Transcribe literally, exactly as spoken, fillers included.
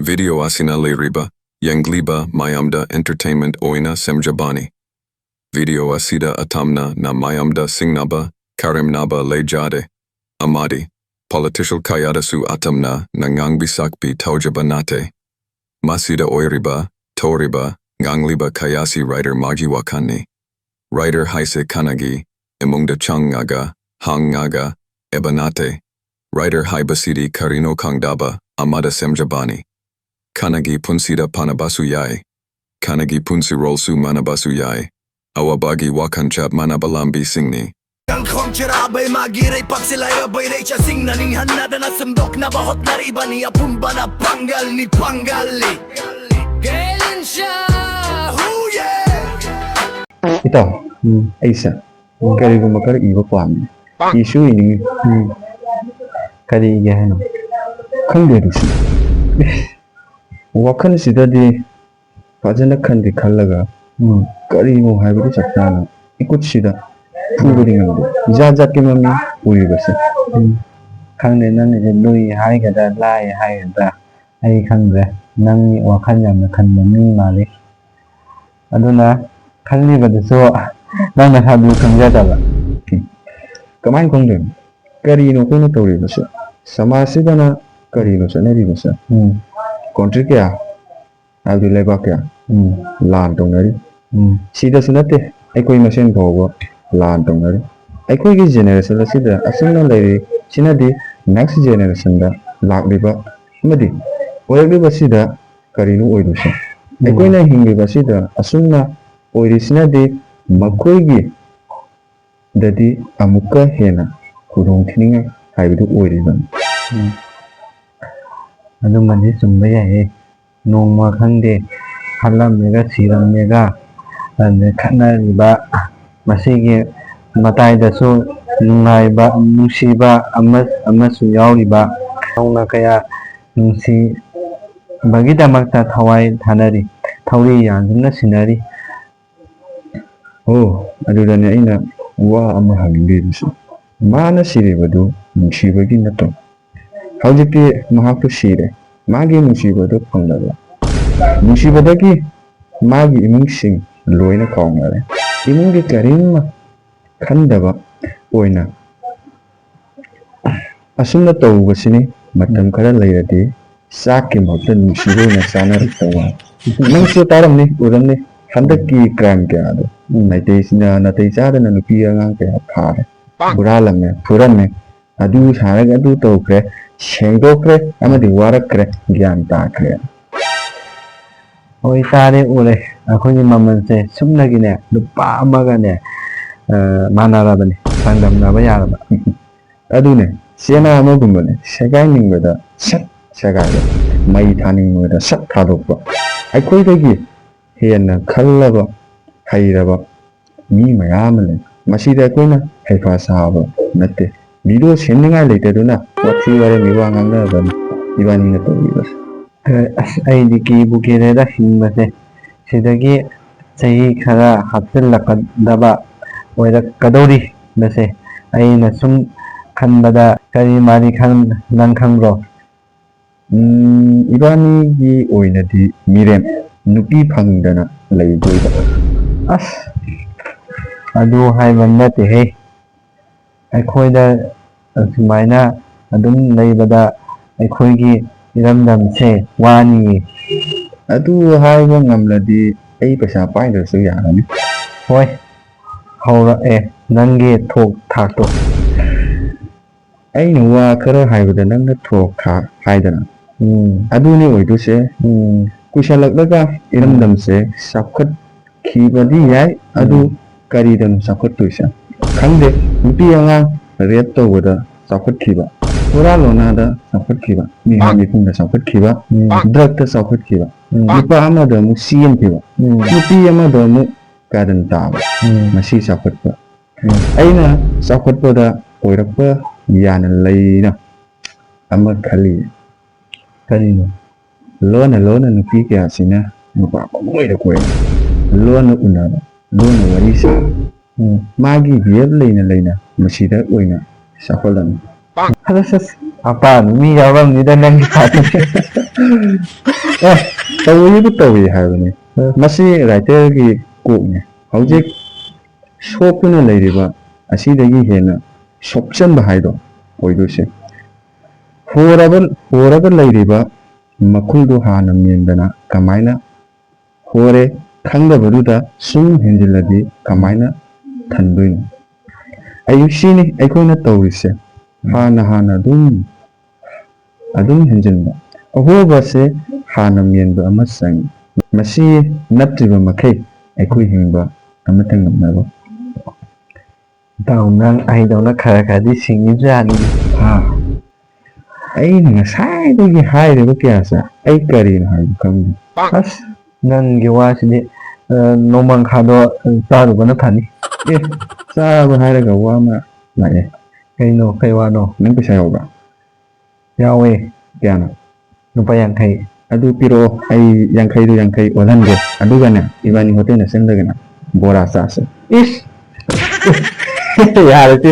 Video ꯑꯁꯤꯅ ꯂꯩꯔꯤꯕ ꯌꯦꯡꯂꯤꯕ ꯃꯌꯥꯝꯗ entertainment ꯑꯣꯏꯅ ꯁꯦꯝꯖꯕꯅꯤ꯫ Video ꯑꯁꯤꯗ ꯑꯇꯝꯅ ꯅ ꯃꯌꯥꯝꯗ ꯁꯤꯡꯅꯕ, ꯀꯔꯦꯝꯅꯕ ꯂꯩꯖꯗꯦ꯫ ꯑꯃꯗꯤ political ꯀꯌꯥꯗꯁꯨ ꯑꯇꯝꯅ ꯅ ꯉꯥꯡꯕꯤ ꯁꯛꯄꯤ ꯇꯧꯖꯕ ꯅꯠꯇꯦ꯫ ꯃꯁꯤꯗ ꯑꯣꯏꯔꯤꯕ, ꯊꯣꯛꯔꯤꯕ, ꯉꯥꯡꯂꯤꯕ ꯀꯌꯥꯁꯤ writer ꯃꯥꯒꯤ ꯋꯥꯈꯜꯅꯤ꯫ Writer ꯍꯥꯏꯁꯦ ꯈꯥꯅꯒꯤ ꯏꯃꯨꯡꯗ ꯆꯪꯉꯒ, ꯍꯪꯉꯒ, ꯏꯕ ꯅꯠꯇꯦ꯫ Writer ꯍꯥꯏꯕꯁꯤꯗꯤ ꯀꯔꯤꯅꯣ ꯈꯪꯗꯕ ꯑꯃꯗ ꯁꯦꯝꯖꯕꯅꯤ꯫ ꯈꯥꯅꯒꯤ ꯄꯨꯟꯁꯤꯗ ꯐꯥꯅꯕꯁꯨ ꯌꯥꯏ꯫ ꯈꯥꯅꯒꯤ ꯄꯨꯟꯁꯤꯔꯣꯜꯁꯨ ꯃꯥꯟꯅꯕꯁꯨ ꯌꯥꯏ꯫ ꯑꯋꯥꯕꯒꯤ ꯋꯥꯈꯜ ꯆꯞ ꯃꯥꯟꯅꯕ ꯂꯝꯕꯤꯁꯤꯡꯅꯤ꯫ ꯀꯪꯈꯣꯡ ꯆꯔꯥꯕꯩ ꯃꯥꯒꯤ ꯂꯩꯄꯥꯛꯁꯤ ꯂꯥꯏꯔꯕꯩ ꯂꯩꯆꯠꯁꯤꯡꯅ ꯅꯤꯡꯍꯟꯅꯗꯅ ꯁꯦꯝꯗꯣꯛꯅꯕ ꯍꯣꯠꯅꯔꯤꯕꯅꯤ꯫ ꯑꯄꯨꯝꯕꯅ ꯄꯥꯡꯒꯜꯅꯤ, ꯄꯥꯡꯒꯜꯅꯤ꯫ ꯒꯦꯂꯤꯟꯁꯥ, ꯍꯨꯌꯦ! ꯏꯇꯥꯎ, ꯎꯝ꯫ ꯑꯩꯁꯦ ꯎꯝ꯫ ꯀꯔꯤꯒꯨꯝꯕ ꯈꯔ ꯏꯕ ꯄꯥꯝꯃꯤ꯫ ꯏꯁꯨ ꯏꯅꯤꯡꯉꯤ꯫ ꯎꯝ꯫ ꯀꯔꯤ ꯏꯒꯦ ꯍꯥꯏꯅꯣ? ꯈꯪꯗꯦ ꯑꯗꯨꯁꯨ꯫ ꯋꯥꯈꯜꯁꯤꯗꯗꯤ ꯐꯖꯅ ꯈꯟꯗꯤ ꯈꯜꯂꯒ, ꯎꯝ꯫ ꯀꯔꯤꯅꯣ ꯍꯥꯏꯕꯗꯤ ꯆꯞ ꯆꯥꯅ ꯏꯈꯨꯠꯁꯤꯗ ꯐꯨꯕꯗꯤ ꯉꯝꯗꯦ꯫ ꯖꯥꯠ ꯖꯥꯠꯀꯤ ꯃꯃꯤ ꯎꯔꯤꯕꯁꯦ꯫ ꯎꯝ꯫ ꯈꯪꯗꯦ, ꯅꯪꯒꯤꯁꯦ ꯂꯨꯏ ꯍꯥꯏꯒꯗ꯭ꯔꯥ, ꯂꯥꯏ ꯍꯥꯏꯒꯗ꯭ꯔꯥ, ꯑꯩ ꯈꯪꯗ꯭ꯔꯦ꯫ ꯅꯪ ꯋꯥꯈꯜ ꯌꯥꯝꯅ ꯈꯟꯕ ꯃꯤ ꯃꯥꯜꯂꯤ꯫ ꯑꯗꯨꯅ ꯈꯜꯂꯤꯕꯗꯨꯁꯨ ꯅꯪ ꯅꯁꯥꯗꯨ ꯈꯪꯖꯗꯕ꯫ ꯀꯃꯥꯏꯅ ꯈꯪꯗꯣꯏꯅꯣ? ꯀꯔꯤꯅꯣ ꯑꯩꯈꯣꯏꯅ ꯇꯧꯔꯤꯕꯁꯦ? ꯁꯃꯥꯖꯁꯤꯗꯅ ꯀꯔꯤꯅꯣ ꯆꯠꯅꯔꯤꯕꯁꯦ? ꯎꯝ꯫ Country ꯀꯌꯥ, ꯍꯥꯏꯕꯗꯤ ꯂꯩꯕꯥꯛ ꯀꯌꯥ ꯎꯝ꯫ ꯂꯥꯟ ꯇꯧꯅꯔꯤ? ꯎꯝ꯫ ꯁꯤꯗꯁꯨ ꯅꯠꯇꯦ, ꯑꯩꯈꯣꯏ ꯃꯁꯦꯟ ꯐꯥꯎꯕ ꯂꯥꯟ ꯇꯧꯅꯔꯤ꯫ ꯑꯩꯈꯣꯏꯒꯤ generation ꯑꯁꯤꯗ ꯑꯁꯨꯝꯅ ꯂꯩꯔꯤꯁꯤꯅꯗꯤ next generationꯗ ꯂꯥꯛꯂꯤꯕ ꯑꯃꯗꯤ ꯑꯣꯏꯔꯛꯂꯤꯕꯁꯤꯗ ꯀꯔꯤꯅꯣ ꯑꯣꯏꯗꯣꯏꯁꯦ? ꯎꯝ꯫ ꯑꯩꯈꯣꯏꯅ ꯍꯤꯡꯂꯤꯕꯁꯤꯗ ꯑꯁꯨꯝꯅ ꯑꯣꯏꯔꯤꯁꯤꯅꯗꯤ ꯃꯈꯣꯏꯒꯤ ꯗꯗꯤ ꯑꯃꯨꯛꯀ ꯍꯦꯟꯅ ꯈꯨꯗꯣꯡ ꯊꯤꯅꯤꯡꯉꯥꯏ ꯍꯥꯏꯕꯗꯨ ꯑꯣꯏꯔꯤꯕꯅꯤ꯫ ꯎꯝ꯫ ꯑꯗꯨꯃꯗꯤ ꯆꯨꯝꯕ ꯌꯥꯏꯌꯦ꯫ ꯅꯣꯡꯃ ꯈꯪꯗꯦ, ꯍꯥꯠꯂꯝꯃꯦꯒ ꯁꯤꯔꯝꯃꯦꯒ, ꯑꯗꯩ ꯈꯠꯅꯔꯤꯕ, ꯃꯁꯤꯒꯤ ꯃꯇꯥꯏꯗꯁꯨ ꯅꯨꯡꯉꯥꯏꯕ, ꯅꯨꯡꯁꯤꯕ ꯑꯃ-, ꯑꯃꯁꯨ ꯌꯥꯎꯔꯤꯕ꯫ ꯅꯧꯅ ꯀꯌꯥ ꯅꯨꯡꯁꯤꯕꯒꯤꯗꯃꯛꯇ ꯊꯋꯥꯏ ꯊꯥꯅꯔꯤ, ꯊꯧꯔꯤ ꯌꯥꯟꯗꯨꯅ ꯁꯤꯟꯅꯔꯤ꯫ ꯑꯣ, ꯑꯗꯨꯗꯅꯦ ꯑꯩꯅ ꯋꯥ ꯑꯃ ꯍꯪꯅꯤꯡꯂꯤꯕꯁꯤ꯫ ꯃꯥꯅ ꯁꯤꯔꯤꯕꯗꯨ ꯅꯨꯡꯁꯤꯕꯒꯤ ꯅꯠꯇ꯭ꯔꯣ? ꯍꯧꯖꯤꯛꯇꯤ ꯃꯍꯥꯛꯇꯨ ꯁꯤꯔꯦ꯫ ꯃꯥꯒꯤ ꯅꯨꯡꯁꯤꯕꯗꯨ ꯐꯪꯂꯕ꯫ ꯅꯨꯡꯁꯤꯕꯗꯒꯤ ꯃꯥꯒꯤ ꯏꯃꯨꯡꯁꯤꯡ ꯂꯣꯏꯅ ꯀꯥꯎꯅꯔꯦ꯫ ꯏꯃꯨꯡꯒꯤ ꯀꯔꯤꯝꯃ ꯈꯟꯗꯕ ꯑꯣꯏꯅ ꯑꯁꯨꯝꯅ ꯇꯧꯕꯁꯤꯅꯤ꯫ ꯃꯇꯝ ꯈꯔ ꯂꯩꯔꯗꯤ ꯆꯥꯛꯀꯤ ꯃꯍꯨꯠꯇ ꯅꯨꯡꯁꯤꯕ ꯑꯣꯏꯅ ꯆꯥꯅꯔꯛꯇꯧꯕ꯫ ꯅꯪꯁꯨ ꯇꯥꯔꯝꯅꯤ, ꯎꯔꯝꯅꯤ꯫ ꯍꯟꯗꯛꯀꯤ crime ꯀꯌꯥꯗꯣ, ꯎꯝ꯫ ꯅꯥꯇꯩ, ꯅꯥꯇꯩ ꯆꯥꯗꯅ ꯅꯨꯄꯤ ꯑꯉꯥꯡ ꯀꯌꯥ ꯐꯥꯔꯦ, ꯍꯨꯔꯥꯜꯂꯝꯃꯦ, ꯐꯨꯔꯝꯃꯦ꯫ ꯑꯗꯨ ꯁꯥꯔꯒ ꯑꯗꯨ ꯇꯧꯈ꯭ꯔꯦ, ꯁꯦꯡꯗꯣꯛꯈ꯭ꯔꯦ ꯑꯃꯗꯤ ꯋꯥꯔꯛꯈ꯭ꯔꯦ, ꯒ꯭ꯌꯥꯟ ꯇꯥꯈ꯭ꯔꯦ꯫ ꯍꯣꯏ, ꯇꯥꯔꯦ, ꯎꯔꯦ꯫ ꯑꯩꯈꯣꯏꯒꯤ ꯃꯃꯜꯁꯦ ꯁꯨꯞꯅꯒꯤꯅꯦ, ꯂꯨꯄꯥ ꯑꯃꯒꯅꯦ, ꯑ, ꯃꯥꯟꯅꯔꯕꯅꯤ, ꯆꯥꯡꯗꯝꯅꯕ ꯌꯥꯔꯕ꯫ ꯑꯗꯨꯅꯦ, ꯆꯦꯅꯥ ꯑꯃꯒꯨꯝꯕꯅꯦ, ꯁꯦꯒꯥꯏꯅꯤꯡꯕꯗ ꯁꯠ ꯁꯦꯒꯥꯏꯕ, ꯃꯩ ꯊꯥꯅꯤꯡꯕꯗ ꯁꯠ ꯊꯥꯗꯣꯛꯄ꯫ ꯑꯩꯈꯣꯏꯗꯒꯤ ꯍꯦꯟꯅ ꯈꯜꯂꯕ, ꯍꯩꯔꯕ ꯃꯤ ꯃꯌꯥꯝ ꯑꯃ ꯂꯩ꯫ ꯃꯁꯤꯗ ꯑꯩꯈꯣꯏꯅ ꯍꯩꯄꯥ ꯁꯥꯕ ꯅꯠꯇꯦ꯫ Video ꯁꯦꯝꯅꯤꯡꯉꯥꯏ ꯂꯩꯇꯗꯨꯅ ꯋꯥꯊꯤ ꯋꯥꯔꯦꯝꯒꯤ ꯋꯥ ꯉꯥꯡꯅꯕꯅꯤ ꯏꯕꯥꯅꯤꯅ ꯇꯧꯔꯤꯕꯁꯦ꯫ ꯑꯁ, ꯑꯩꯗꯤ ꯀꯤꯕꯨ ꯀꯤꯔꯦꯗ ꯍꯤꯡꯕꯁꯦ꯫ ꯁꯤꯗꯒꯤ ꯆꯍꯤ ꯈꯔ ꯍꯥꯞꯆꯤꯜꯂꯛꯀꯗꯕ ꯑꯣꯏꯔꯛꯀꯗꯧꯔꯤꯕꯁꯦ꯫ ꯑꯩꯅ ꯁꯨꯝ ꯈꯟꯕꯗ ꯀꯔꯤ ꯃꯥꯔꯤ ꯈꯪ-, ꯅꯪ ꯈꯪꯕ꯭ꯔꯣ? ꯎꯝ, ꯏꯕꯥꯅꯤꯒꯤ ꯑꯣꯏꯅꯗꯤ ꯃꯤꯔꯦꯝ, ꯅꯨꯄꯤ ꯐꯪꯗꯅ ꯂꯩꯗꯣꯏꯕ꯫ ꯑꯁ, ꯑꯗꯨ ꯍꯥꯏꯕ ꯅꯠꯇꯦꯍꯦ꯫ ꯑꯩꯈꯣꯏꯗ ꯁꯨꯃꯥꯏꯅ ꯑꯗꯨꯝ ꯂꯩꯕꯗ ꯑꯩꯈꯣꯏꯒꯤ ꯏꯔꯝꯗꯝꯁꯦ ꯋꯥꯅꯤꯌꯦ꯫ ꯑꯗꯨ ꯍꯥꯏꯕ ꯉꯝꯂꯗꯤ ꯑꯩ ꯄꯩꯁꯥ ꯄꯥꯏꯗ꯭ꯔꯁꯨ ꯌꯥꯔꯅꯤ꯫ ꯍꯣꯏ, ꯍꯧꯔꯛꯑꯦ ꯅꯪꯒꯤ ꯊꯣꯛ ꯊꯥꯛꯇꯣ꯫ ꯑꯩꯅ ꯋꯥ ꯈꯔ ꯍꯥꯏꯕꯗ ꯅꯪꯅ ꯊꯣꯛ ꯊꯥꯛ ꯍꯥꯏꯗꯅ꯫ ꯎꯝ꯫ ꯑꯗꯨꯅꯤ ꯑꯣꯏꯗꯣꯏꯁꯦ꯫ ꯎꯝ꯫ ꯀꯨꯏꯁꯜꯂꯛꯂꯒ ꯏꯔꯝꯗꯝꯁꯦ ꯆꯥꯎꯈꯠꯈꯤꯕꯗꯤ ꯌꯥꯏ, ꯑꯗꯨ ꯎꯝ꯫ ꯀꯔꯤꯗꯅꯣ ꯆꯥꯎꯈꯠꯇꯣꯏꯁꯦ? ꯈꯪꯗꯦ꯫ ꯅꯨꯄꯤ ꯑꯉꯥꯡ rape ꯇꯧꯕꯗ ꯆꯥꯎꯈꯠꯈꯤꯕ, ꯍꯨꯔꯥꯟ ꯂꯣꯟꯅꯥꯗ ꯆꯥꯎꯈꯠꯈꯤꯕ, ꯃꯤꯍꯥꯠ ꯃꯤꯄꯨꯡꯗ ꯆꯥꯎꯈꯠꯈꯤꯕ, ꯎꯝ꯫ Drug ꯇ ꯆꯥꯎꯈꯠꯈꯤꯕ, ꯎꯝ꯫ ꯅꯨꯄꯥ ꯑꯃꯗ ꯑꯃꯨꯛ ꯆꯦꯟꯈꯤꯕ, ꯎꯝ꯫ ꯅꯨꯄꯤ ꯑꯃꯗ ꯑꯃꯨꯛ ꯀꯥꯔꯟ ꯇꯥꯕ, ꯎꯝ꯫ ꯃꯁꯤ ꯆꯥꯎꯈꯠꯄ꯫ ꯎꯝ꯫ ꯑꯩꯅ ꯆꯥꯎꯈꯠꯄꯗ ꯑꯣꯏꯔꯛꯄ ꯌꯥꯅ ꯂꯩꯅ ꯑꯃ ꯈꯜꯂꯤ꯫ ꯀꯔꯤꯅꯣ? ꯂꯣꯟꯅ ꯂꯣꯟꯅ ꯅꯨꯄꯤ ꯀꯌꯥꯁꯤꯅ ꯅꯨꯄꯥ ꯄꯪꯀꯣꯏꯗ ꯀꯣꯏꯔꯦ꯫ ꯂꯣꯟꯅ ꯎꯅꯕ, ꯂꯣꯟꯅ ꯋꯥꯔꯤ ꯁꯥꯕ꯫ ꯎꯝ꯫ ꯃꯥꯒꯤ behave ꯂꯩꯅ ꯂꯩꯅ ꯃꯁꯤꯗ ꯑꯣꯏꯅ ꯆꯥꯎꯈꯠꯂꯝꯃꯤ꯫ ꯑꯁ, ꯑꯁ, ꯃꯄꯥꯟ ꯃꯤ ꯌꯥꯎꯔꯝꯅꯤꯗ ꯅꯪꯒꯤ ꯄꯥꯔꯇꯤꯁꯦ꯫ ꯑꯦ, ꯇꯧꯏꯕꯨ ꯇꯧꯏ ꯍꯥꯏꯕꯅꯤ꯫ ꯃꯁꯤ ꯔꯥꯏꯇꯔꯒꯤ ꯀꯣꯛꯅꯤ꯫ ꯍꯧꯖꯤꯛ ꯁꯣꯛꯇꯨꯅ ꯂꯩꯔꯤꯕ ꯑꯁꯤꯗꯒꯤ ꯍꯦꯟꯅ ꯁꯣꯛꯆꯟꯕ ꯍꯥꯏꯗꯣ ꯑꯣꯏꯗꯣꯏꯁꯦ꯫ ꯍꯣꯔꯕ ꯍꯣꯔꯒ ꯂꯩꯔꯤꯕ ꯃꯈꯨꯜꯗꯨ ꯍꯥꯟꯅ ꯃꯦꯟꯗꯅ ꯀꯃꯥꯏꯅ ꯍꯣꯔꯦ ꯈꯪꯗꯕꯗꯨꯗ ꯁꯨꯝ ꯍꯦꯟꯖꯤꯜꯂꯗꯤ ꯀꯃꯥꯏꯅ ꯊꯟꯗꯣꯏꯅꯣ? ꯑꯩ ꯁꯤꯅꯤ ꯑꯩꯈꯣꯏꯅ ꯇꯧꯔꯤꯁꯦ꯫ ꯍꯥꯟꯅ ꯍꯥꯟꯅ ꯑꯗꯨꯝ ꯑꯗꯨꯝ ꯍꯦꯟꯖꯤꯟꯕ꯫ ꯑꯍꯣꯕꯁꯦ ꯍꯥꯟꯅ ꯃꯦꯟꯕ ꯑꯃ ꯆꯪꯏ꯫ ꯃꯁꯤ ꯅꯠꯇ꯭ꯔꯤꯕ ꯃꯈꯩ ꯑꯩꯈꯣꯏ ꯍꯤꯡꯕ ꯑꯃꯠꯇ ꯉꯝꯃꯔꯣꯏ꯫ ꯏꯇꯥꯎ, ꯅꯪ ꯑꯩꯗꯧꯅ ꯈꯔ ꯈꯔꯗꯤ ꯁꯤꯡꯉꯤꯖꯥꯠꯅꯤ꯫ ꯍꯥ? ꯑꯩꯅ ꯉꯁꯥꯏꯗꯒꯤ ꯍꯥꯏꯔꯤꯕ ꯀꯌꯥꯁꯦ ꯑꯩ ꯀꯔꯤꯅꯣ ꯍꯥꯏꯕ ꯈꯪꯗꯦ꯫ ꯑꯁ, ꯅꯪꯒꯤ ꯋꯥꯁꯤꯗꯤ ꯑ, ꯅꯣꯡꯃꯪꯈꯥꯗꯣ ꯆꯥꯔꯨꯕꯅ ꯐꯅꯤ꯫ ꯑꯦ, ꯆꯥꯕ ꯍꯥꯏꯔꯒ ꯋꯥ ꯑꯃ ꯂꯥꯛꯑꯦ꯫ ꯀꯩꯅꯣ? ꯀꯩ ꯋꯥꯅꯣ? ꯅꯪ ꯄꯩꯁꯥ ꯌꯥꯎꯕ꯭ꯔꯥ? ꯌꯥꯎꯋꯦ꯫ ꯀꯌꯥꯅꯣ? ꯂꯨꯄꯥ ꯌꯥꯡꯈꯩ꯫ ꯑꯗꯨ ꯄꯤꯔꯛꯑꯣ, ꯑꯩ ꯌꯥꯡꯈꯩꯗꯨ ꯌꯥꯡꯈꯩ ꯑꯣꯜꯍꯟꯒꯦ, ꯑꯗꯨꯒꯅꯦ ꯏꯕꯥꯅꯤ ꯍꯣꯇꯦꯜꯗ ꯆꯪꯗꯒꯅ ꯕꯣꯔꯥ ꯆꯥꯁꯦ꯫ ꯏꯁ! ꯌꯥꯔꯦ ꯁꯤ꯫